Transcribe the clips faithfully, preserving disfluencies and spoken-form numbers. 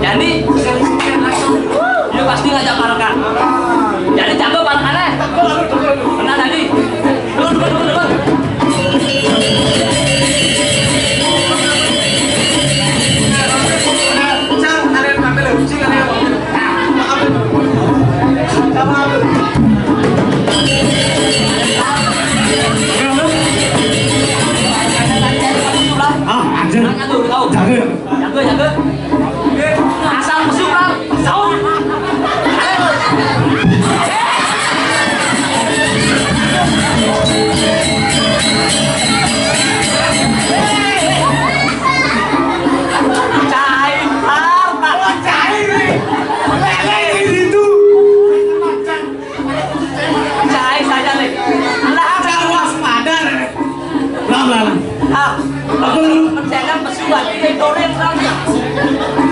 Jadi, dia pasti ngajak parekan. Jadi, jago parekannya. Benar, tadi. Turun, turun, turun, turun. Ah, anjir. Jago. Jago, jago. Asal mesum lah. Saut. Cai, harta. Oh, cai nih. Lele di situ. Cai saja nih. Lah, ada waspada nih. Lah, lah, lah. Ah, aku percaya pesuat ini toreng kan.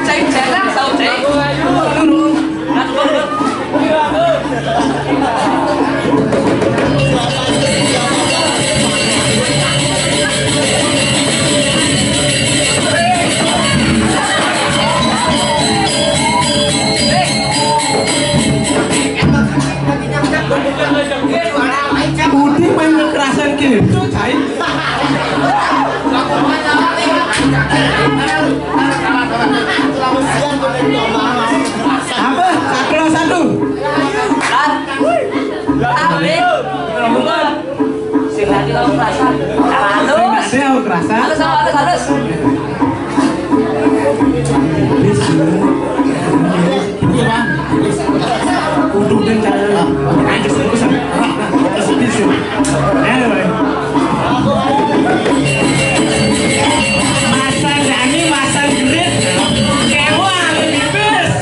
Cai, cai, tahu, cai. Nah, turun, turun. Budi main kekerasan gitu, cai. Apa? Satu, satu. Sing tadi kalau kerasa. Halus. Sing tadi kalau kerasa. Halus, halus, halus. Iya, Bang. Udah, udah, cara. Anjir, serius, ah. Anyway. Masa Dani, masa Grit. Kewah, lebih bes.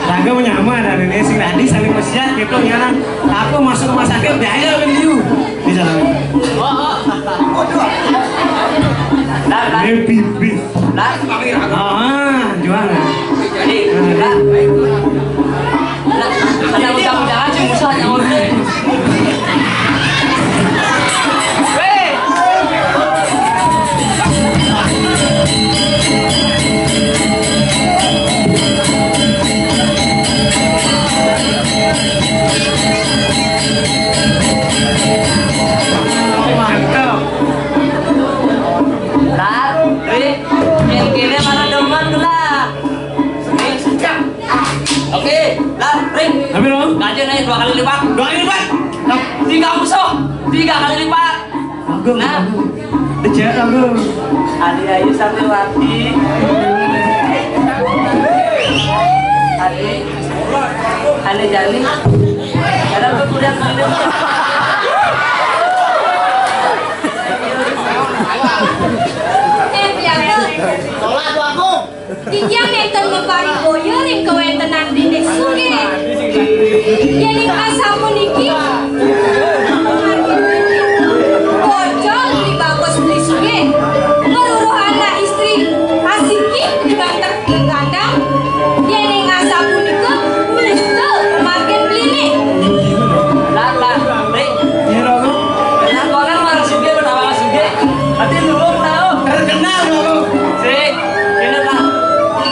Raga menyama dan ini sing tadi saling mesiat gitu, ya kan? Aku masuk rumah sakit, biaya kan you. Di jalan. Ini pipis. Ah, jual. Jadi, kita, ada ucap-ucapan sih, musuh hanya ngomong. Weh. Mantap. Tar, Ri, yang kene mana demen kena. Ri, siap. Oke, tar, Ri. Tapi lo? Gaji naik dua kali lipat. Dua kali lipat. Tiga musuh, tiga kali lipat. Agung, nah. Agung. Dicek, Agung. Adi Ayu Santriwati. Adi. Ane Jani. Kadang tuh kuliah kuliah. Eh, Piaga. Tolak tuh aku. Titiang nénten maparing boya ring kawéntenan Déné Sugih. Yéning asapuniki, Bocor Bli Bagus Bli Sugih, ngruruhang istri asiki ganteng Gandang, yéning asapunika nista mangkin blinik. Lah, lah, Ring. Iya, Roro. Kelakonan marang sugih, menawa sugih. Ati luhur tau. Terkenal, Roro. Sik, kéné, Pak.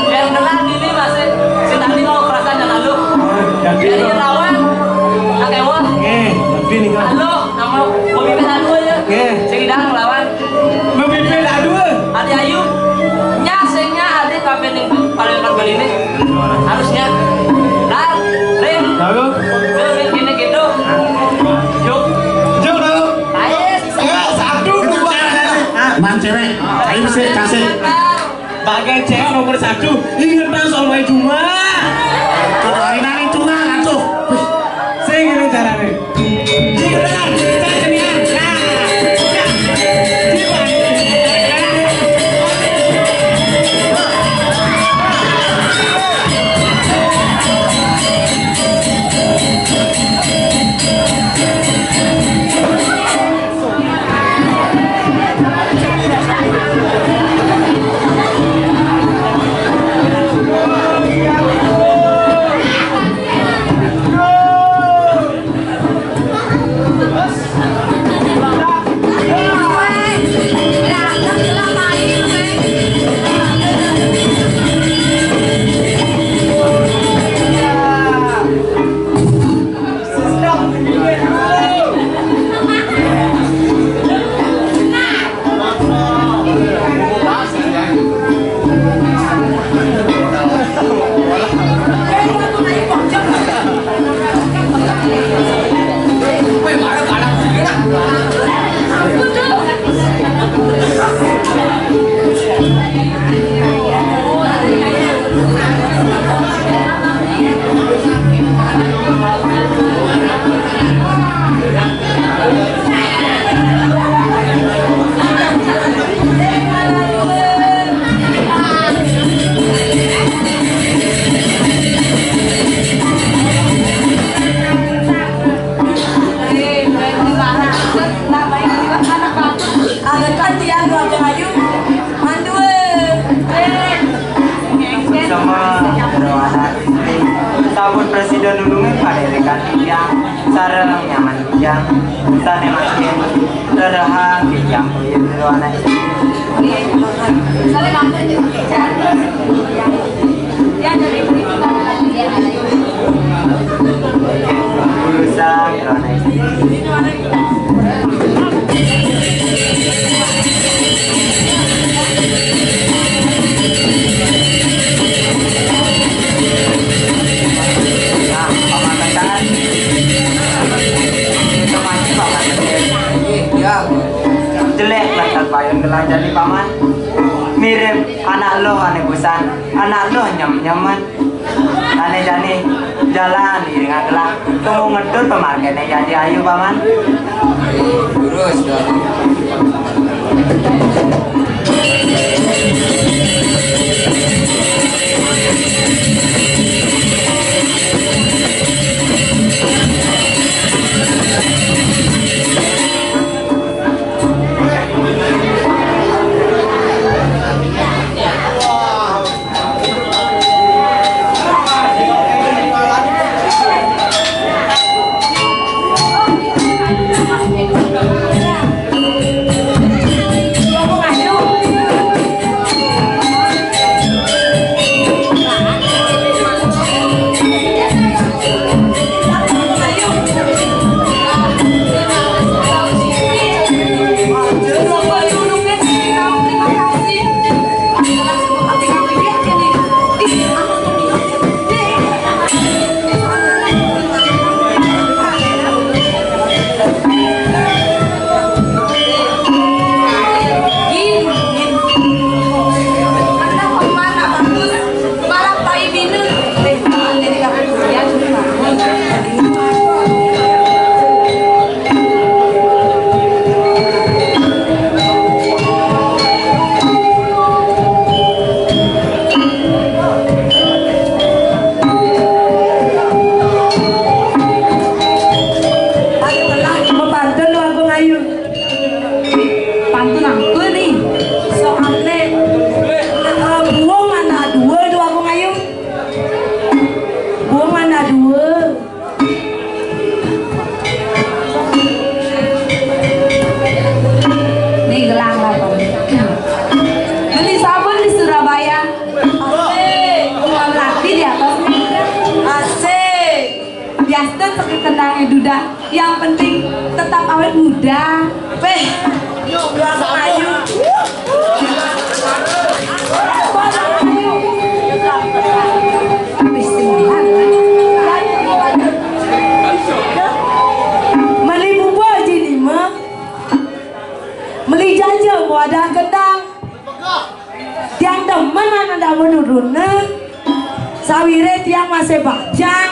Yén kenal dini masih sing tadi mau perasaan yang lalu. Jadi, yén lawan, tak éwon. Nggih, tapi nika. Halo, nama pemimpin anu aja. Nggih. Sing idang lawan. Memimpin ladua. Adi Ayu. Nya sing nya adi kabéh ning paléngan Baliné. Harusnya. Lar, Rin. Lalu? Rin, Rin, kéné gitu. Juk. Juk, lalu? Ais. Eh, satu, dua. Man cewek. Ayo, sik, kasih. Bagian cewek nomor satu. Inget, Bang, soal main cuma. Kalau hari nari cuma, atuh. Sing ini caranya. Nulungan pada rekan titiang, sareng nyaman titiang, sané mangkin rerehang titiang kuyun jero anak istri. Urusan jero anak istri. Nah, Paman Medan. Itu masih Paman Medan. Iya. Jelek lantaran payun gelang jani Paman. Mirip anak lo ané busan, anak lo nyem-nyemen. Ané jani jalan iring gelah. Temu ngedut pemargene jadi ayu, Paman. Terus, Paman. Ayo lah, mepantun lu Agung Ayu. Pantun apa nih? Soalnya eh, buang anak dua lu Agung Ayu. Buang anak dua. Nih gelang apa? Beli sabun di Surabaya. Asik. Bunga melati di atasnya. Asik. Biasa sakit kendangnya duda. Yang penting tetap awet muda. Weh, yuk, biasa ayu. Meli bubur aja lima. Meli jaja mau ada kendang. Tiang demen anak ndak menurunna. Sawire tiang masih bajang.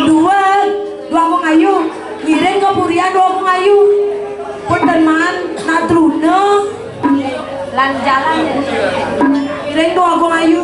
Dua, dua Agung Ayu. Ngiring ke purian dua Agung Ayu. Punten man, nak truna. Lan jalan. Ngiring dua Agung Ayu.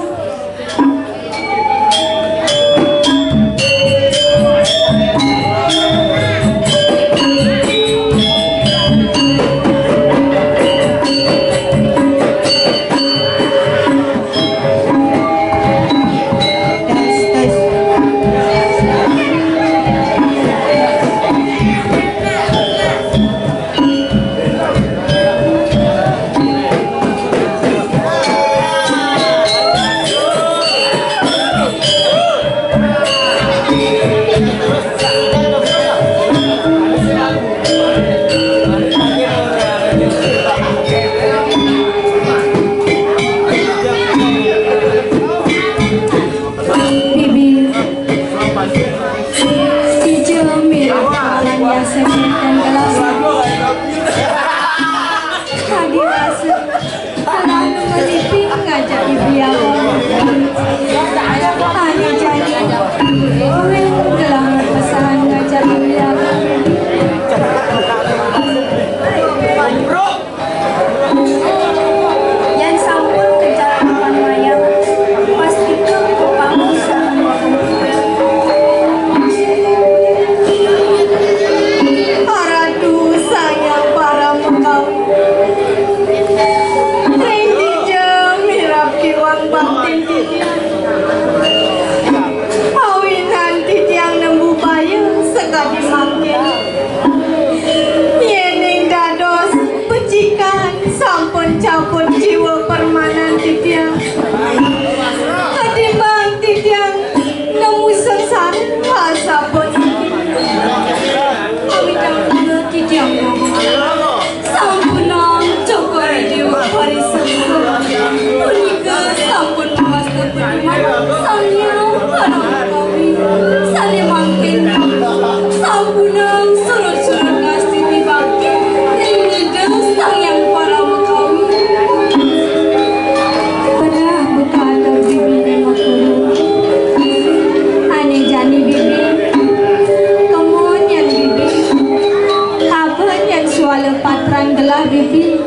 Gelah bibi,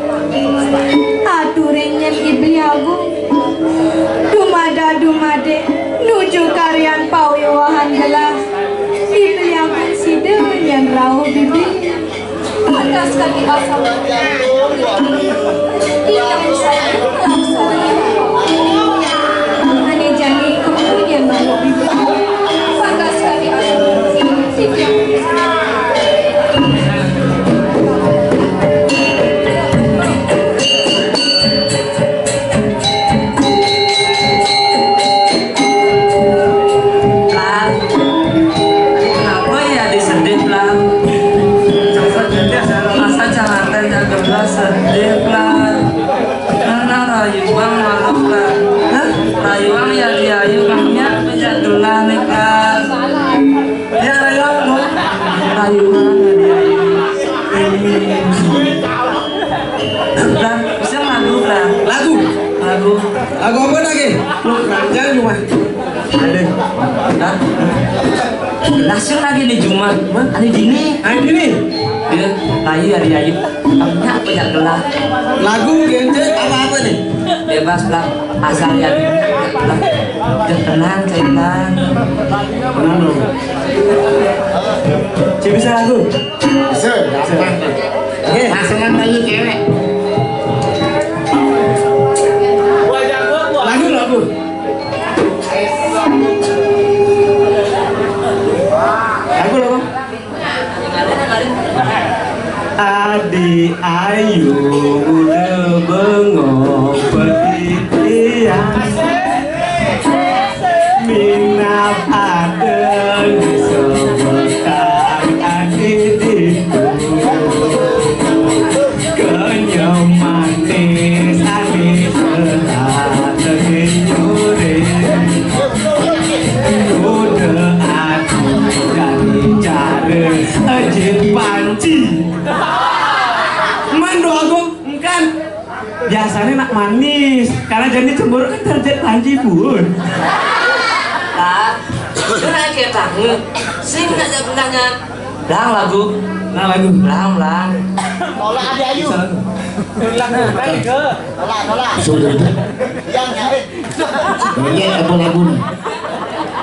aturin nyén I Beli Agung. Dumada-dumade nuju karian pawiwahan gelah. I Beli Agung sida nyén rauh bibi. Pagas kadi asal. Inang saya laksana. Ané jani kemu nyén manuk bibi. Pagas kadi asal. Lan, kenapa ya disedih, Lan? Masa jangatan jaga sedih, Lan. Nana rayuang malu, Lan. Hah? Rayuang ya diayu, maknya pejadulah nih, Lan. Ya, rayuang, Bu. Rayuang ya diayu. Lah, bisa lagu, lah. Lagu? Lagu. Lagu apa lagi? Lu kerja cuma. Ada. Dah. Langsung lagi nih Jumat. Ada dini. Ada dini. Dia, ayu, hari ayu. Banyak, banyak gelah. Lagu, genjek, apa-apa nih? Bebas lah. Asal ya. Lah. Jangan tenang, saya tenang. Tenang dong. Cik bisa lagu? Bisa, gampang. Oke. Pasangan lagi cewek. Lagu, lagu. Lagu, lagu. Adi ayu udah bengong petian. Minab adeng sebekar adi ditu. Kenyem manis adi serat adi nyuri. Udah adi dari cara ejit panci. Mandu aku engkan. Biasanya nak manis, karena jadi cemburu kan terjadi panji pun. Lah, lu naik ke tangan, sing aja benangnya. Blang lagu. Nah, lagu. Blang, blang. Tolak, Adi Ayu. Bisa lagu. Tolak, tolak. Sudah, udah. Yang nyari. Ini apa lagu nih?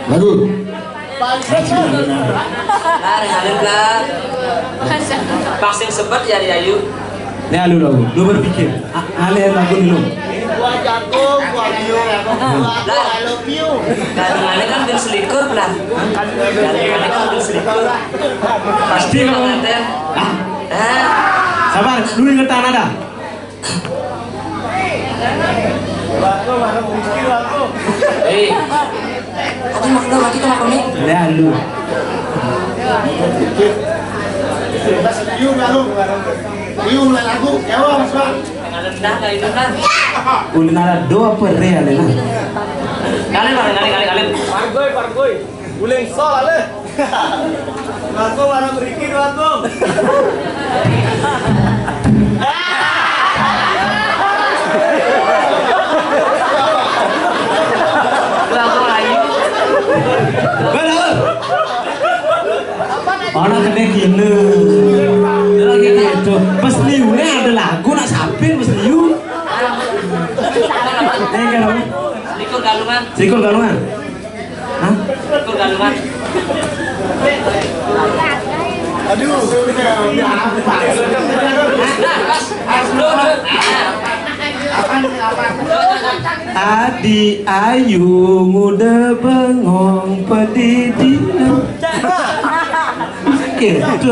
Lagu. Lah, ring alit lah. Pas sing sebet ya, Adi Ayu. Ini alu lagu. Lu berpikir. A-, alih lagu dulu. Buah jagung, buah biu, buah tuh, I love you. Gantungannya kan bin selikur, lah. Gantungannya kan bin selikur. Pasti kamu. Hah? Eh. Sabar, lu ingetan ada. Eh. Aku mau keluar lagi, kenapa, Mi? Ya, lu. Yuk, lagu. Yuk, mulai lagu. Ya, Bang, Mas, Bang. Dah, kayak itu, kan. Ulin ada dua apa real, ya, nah? Kalian, Bang, kalian, kalian, kalian. Pargoy, pargoy. Uling sol, ale. Batu warna beriki, Batu. Batu ayu. Batu. Orang gede gini. Lagi gitu. Pas liune ada lagu nak sapin pas liu. Ini kan. Likur Galungan. Likur Galungan. Hah? Likur Galungan. Aduh. Adi ayu muda bengong pedidi. Gitu.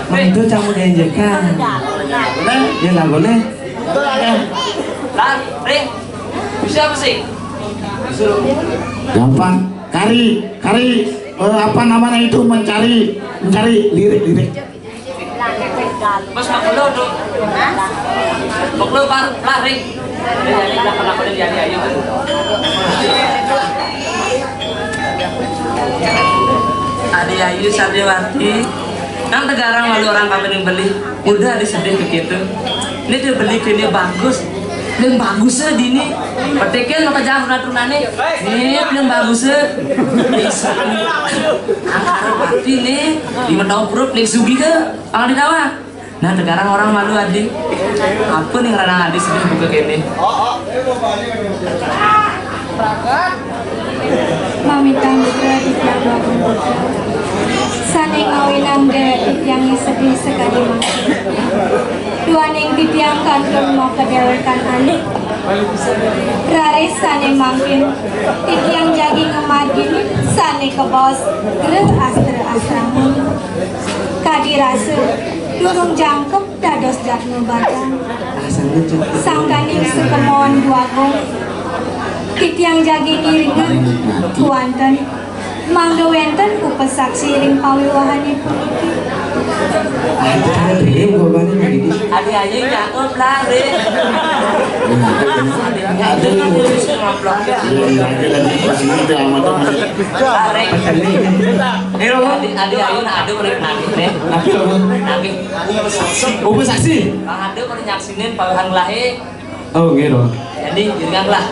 Mantu kamu dianjakan. Ya lah boleh. Lah, Ring. Bisa apa sih? Gampang. Kari, kari, eh, apa namanya itu, mencari, mencari lirik-lirik. Mas, Pak Kulo tuh. Pak Kulo, Pak, Pak Ring. Ini, ini, belakang, belakang, ini, ini, ayo. Adi Ayu Satyawati, kan tegarang malu orang kampung yang beli, udah disedih begitu. Ini dia beli kini bagus, yang bagus ya dini. Petikin maka jangan tunane. Nih, yang bagus ya. Angkara mati nih, di menong perut nih sugi ke, pangan di dawa. Nah, sekarang orang malu, Adi. Apa nih ngeranang Adi sedih buka kene? Mamitang duka titiang Agung Putra. Sané ngawinang déwék titiangé sedih sakadi mangkin. Duaning titiang kantun mapedelkan alit. Raris sané mangkin, titiang jagi ngemargin sané kabaos greh astra asrama. Kadi rasa durung jangkep dados jadma batang. Sangkaning sukemon duagung, titiang jagi ngiringan kuanten mangda wénten upasaksi ring pawiwahané puniki. Adi ayu cakep lah, Rin. Adi ayu nah ada menikmati nih. Napi lo? Napi? Upasaksi. Ada pada nyaksinin pawiwahan gelahé. Oh, nggih, Ron. Jadi, jenengan lah.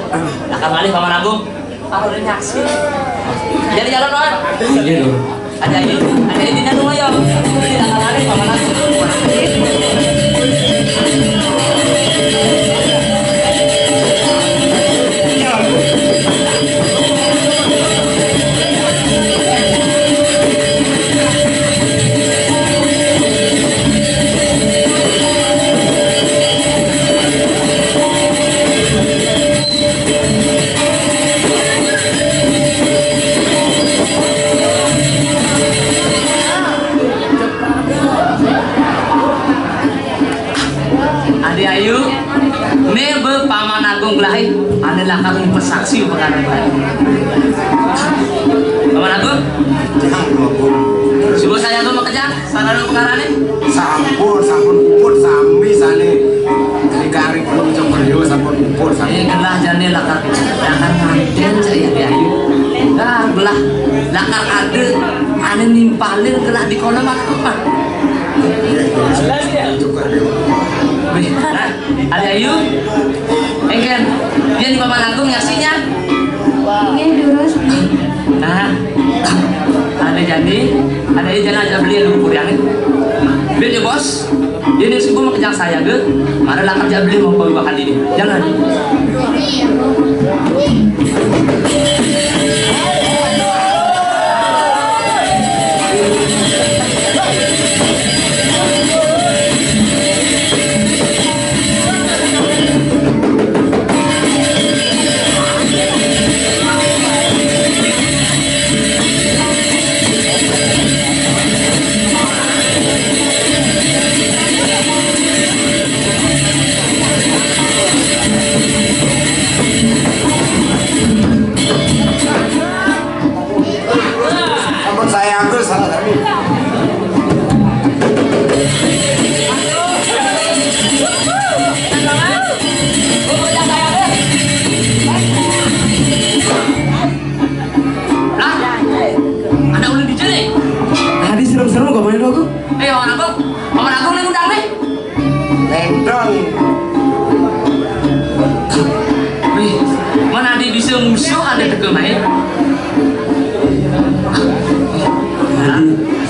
Lakar malih Paman Agung. Kalau udah nyaksi. Jadi jalan, Ron. Nggih, Ron. Ada ini, ada ini dan dulu ya. Jadi lakar malih Paman Agung. Adi ayu, né bé Paman Agung gelahé, ané lakar upasaksi upakara. Paman Agung, suba sayaga makejang, sarana upakarané. Sampun, sampun puput sami sané. Dikari pun cemperio sampun puput sami. Eh, gelah jani lakar, lakar nganten saya Adi ayu. Nah, gelah lakar ada, ané nimpalin gelah di kolam apa? Wih, nah, Adi ayu, éngkén, yén di Paman Agung nyaksinya. Nggih, durus. Nah, ada jani, ada ayu jani ajak beli lu puriangin. Beli ya, Bos. Yén suba makejang sayaga, mara lakar ajak beli mau bawa kali ini. Jangan. Ampun, saya aku salah tadi. Lah, ada ulun di sini. Tadi serem-serem kok main aku. Eh, orang aku, orang aku nih undang nih. Lentong. Wih, mana ada bisa musuh ada teka main.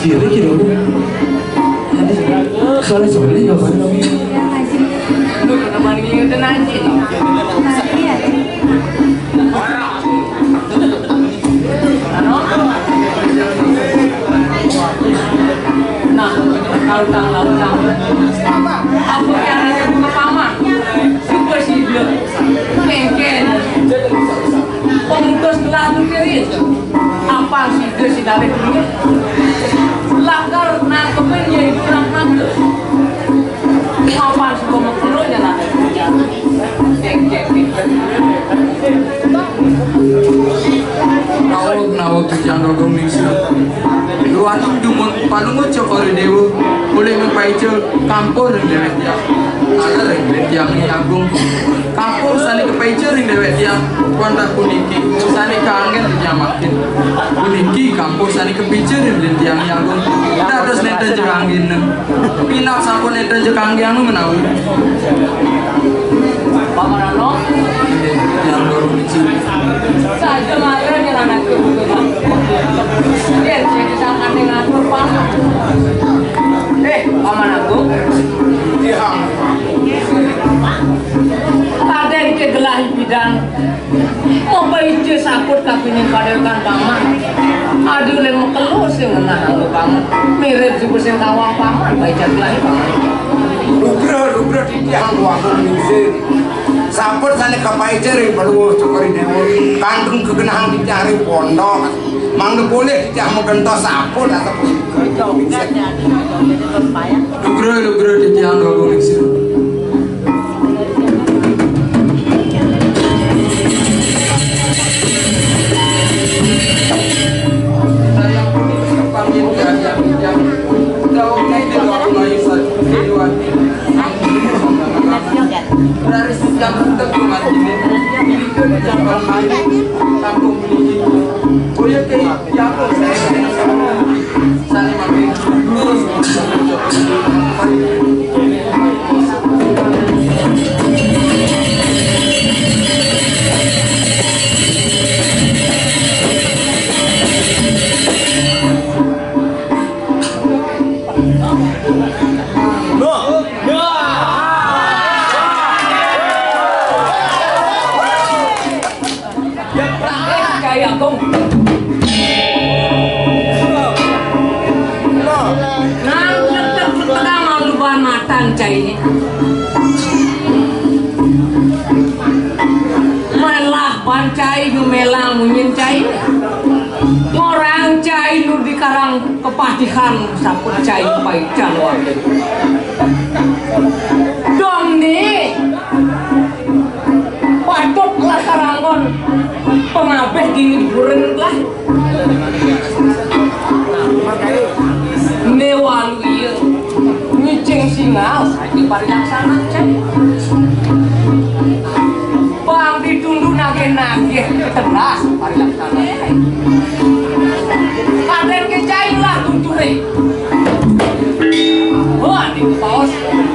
Sirik gitu. Tadi soleh-soleh ya, Bang. Lu kenapa nih, udah nanti? Nah, lautang, lautang. Apa yang ada di rumah paman? Suka sih dia. Mungkin. Pemungkus gelah tu kiri. Apa sih dia si David ini? Lakar nangkepin dia itu orang mangga. Apa sih pemungkus nak? Naweg, naweg titiang Agung Ningsih. Duaning dumun Palungguh Cokor I Déwa, polih mapaica kampuh ring déwék tiang. Taler ring déwék tiang I Agung. Kampuh sané kapaica ring déwék tiang, wantah puniki sané kanggén nyamakin. Puniki kampuh sané kapaica ring déwék tiang I Agung. Dados nénten ja kanggéna. Pinat sampun nénten ja kanggéna menawi. Paman Anom. Yang dorong kecil. Saja mara nyeranaké buka. Yén sing sangkané ngatur paman. Eh, Paman Agung. Iya. Kadén ké gelah pidan. Mapaica saput kapining padéwékan Paman. Aduh, lé makelo sing ngenah lu Paman. Mirip suba sing kawang Paman, paica gelah Paman. Lugra, lugra titiang Agung Lingsir. Saput sané kapaica ring Palungguh Cokor I Déwa. Kantun kagenahang titiang ring pondok. Mangda polih titiang magentos saput atau Nugra, nugra titiang Agung Lingsir. Jaya Agung. Nang tetep setengah malu ban matan cai ini. Melah ban cai, nu melang munyin cai. Ngorang cai nu dikarang kepatihan saput cai paican wah. Dong ni. Patut lah karanggon pangabih dini buren lah. Né walu iya ngicing singal saja parilaksana cai. Bang ditundu nagih-nagih keteras parilaksana cai. Kadén ké cai lah tuture. Wah, di paos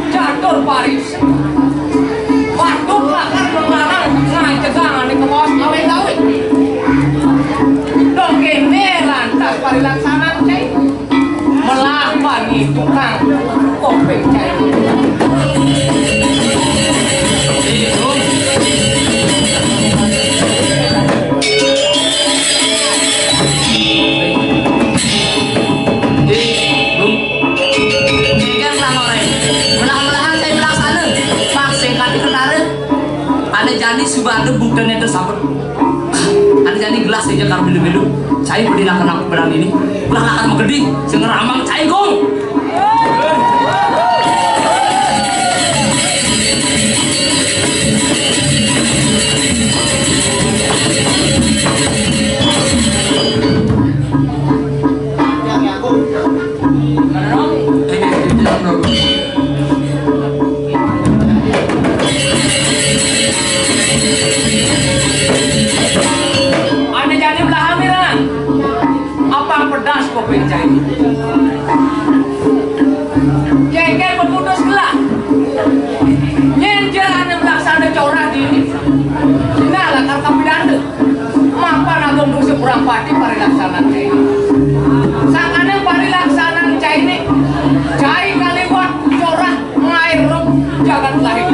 catur paris. Waduh, lakar ngelarang ngajegang ané kemaos awé-awé. Dong kéné lantas parilaksanan cai. Melah bani tukang kopéng cai. Jengker melah orén. Melah-melahan saya melaksana. Pak singkat ketara. Ané jani suba ada buktine tersabet. Ané jani gelah saja karo belu-belu. Saya berdiri kena berani ini. Ulah lakar magedi, sing ngeramang cai gong. Ané jani belahan mirang. Apang pedas kopéng cai. Jengker pemutus gelah. Nyén ja ané melaksana corah dini. Sina lakar kapidanda. Mapan Agung Bungsu Purang Pati parilaksanan cai. Sangkaning parilaksanan cainé, cai kaliwat corah ngaé ruk jagat lahir.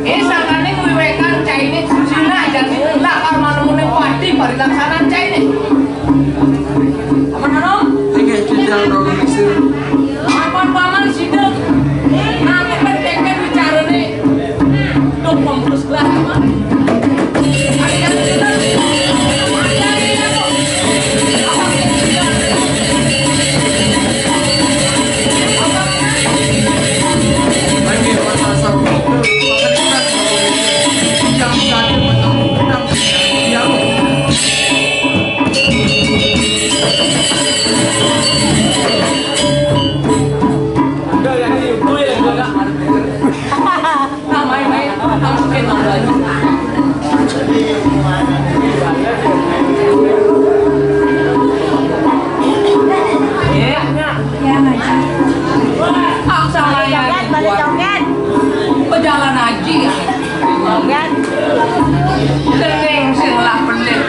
Eh, sangkaning wiwékan cainé, sina jani lakar manemuné pati parilaksanan cainé. Aman, Anom? Inggih, titiang Agung Lingsir. Mapan paman sida. Nanging beceken bicarané. Dong pembus gelah, Aman. Pejalan haji ya. Dening sing lah bener.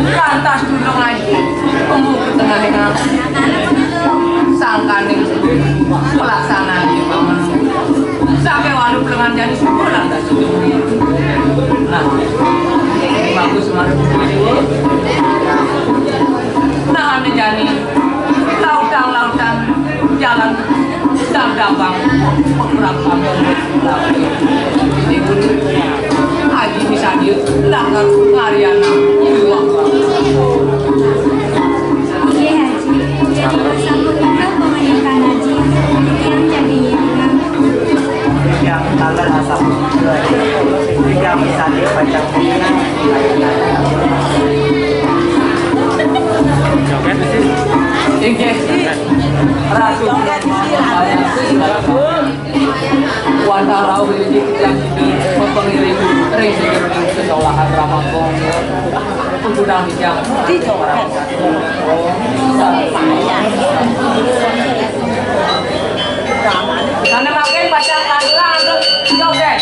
Lantas tulung haji. Tunggu ke tengah-tengah. Sang Kaning pelaksanaan ieu mah. Sampai walu pelengan jani syukur lah. Nah, bagus mah. Nah, anu jani lautan-lautan jalan dan gabang berapa. Ibu Haji bisa dieu lah ngariana. Iya, Haji. Jadi, pas aku kenal pemerintahan Haji, yang jadi yang Yang tanggal asap. Yang bisa dibaca. Joget sih. Inggih. Ratu. Wantah rauh ring pengiring ring sejeroning sesolahan Rama Kong. Kudu nang dijang. Dicoret. Sana makin pacang kanduran untuk joget.